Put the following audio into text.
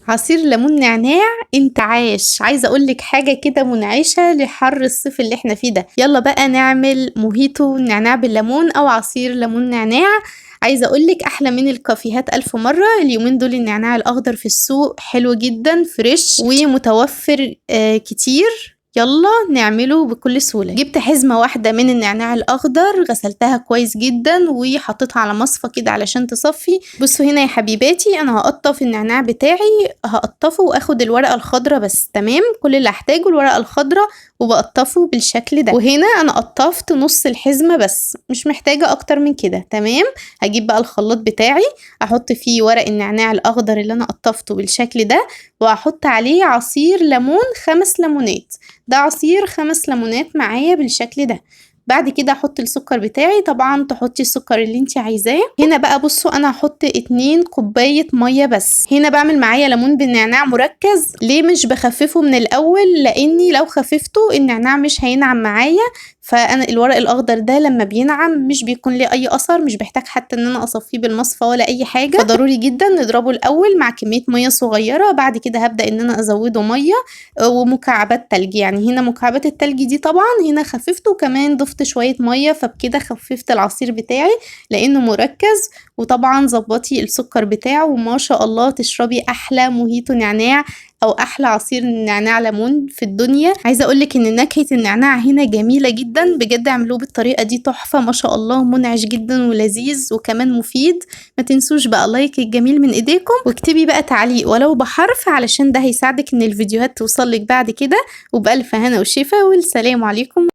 عصير ليمون نعناع انتعاش. عايزه اقولك حاجة كده منعشه لحر الصيف اللي احنا فيه ده. يلا بقى نعمل موهيتو نعناع بالليمون او عصير ليمون نعناع. عايزه اقولك احلى من الكافيهات الف مرة. اليومين دول النعناع الاخضر في السوق حلو جدا، fresh ومتوفر كتير. يلا نعمله بكل سهولة. جبت حزمة واحدة من النعناع الأخضر، غسلتها كويس جدا وحطيتها على مصفى كده علشان تصفي. بصوا هنا يا حبيباتي، أنا هقطف النعناع بتاعي، هقطفه وأخد الورقة الخضرة بس، تمام؟ كل اللي هحتاجه الورقة الخضرة وبقطفه بالشكل ده. وهنا أنا قطفت نص الحزمة بس، مش محتاجة أكتر من كده، تمام؟ هجيب بقى الخلاط بتاعي، أحط فيه ورق النعناع الأخضر اللي أنا قطفته بالشكل ده، وأحط عليه عصير ليمون، 5 ليمونات. ده عصير 5 ليمونات معايا بالشكل ده. بعد كده احط السكر بتاعي، طبعا تحطي السكر اللي انت عايزاه. هنا بقى بصوا انا هحط 2 كوباية مية بس. هنا بعمل معايا ليمون بالنعناع مركز. ليه مش بخففه من الاول؟ لاني لو خففته النعناع مش هينعم معايا، فانا الورق الاخضر ده لما بينعم مش بيكون ليه اي اثر، مش بحتاج حتى ان انا اصفيه بالمصفى ولا اي حاجة. فضروري جدا نضربه الاول مع كمية مية صغيرة، بعد كده هبدا ان انا ازوده مية ومكعبات تلج. يعني هنا مكعبات التلج دي طبعا هنا خففته، وكمان ضفت شوية مية، فبكده خففت العصير بتاعي لانه مركز. وطبعا ظبطي السكر بتاعه، وما شاء الله تشربي احلى موهيتو نعناع او احلى عصير نعناع ليمون في الدنيا. عايزه اقولك ان نكهة النعناع هنا جميلة جدا بجد، اعملوه بالطريقة دي تحفة ما شاء الله، منعش جدا ولذيذ وكمان مفيد. ما تنسوش بقى like الجميل من ايديكم، واكتبي بقى تعليق ولو بحرف علشان ده هيساعدك ان الفيديوهات توصلك بعد كده. وبألف هنا وشفا، والسلام عليكم.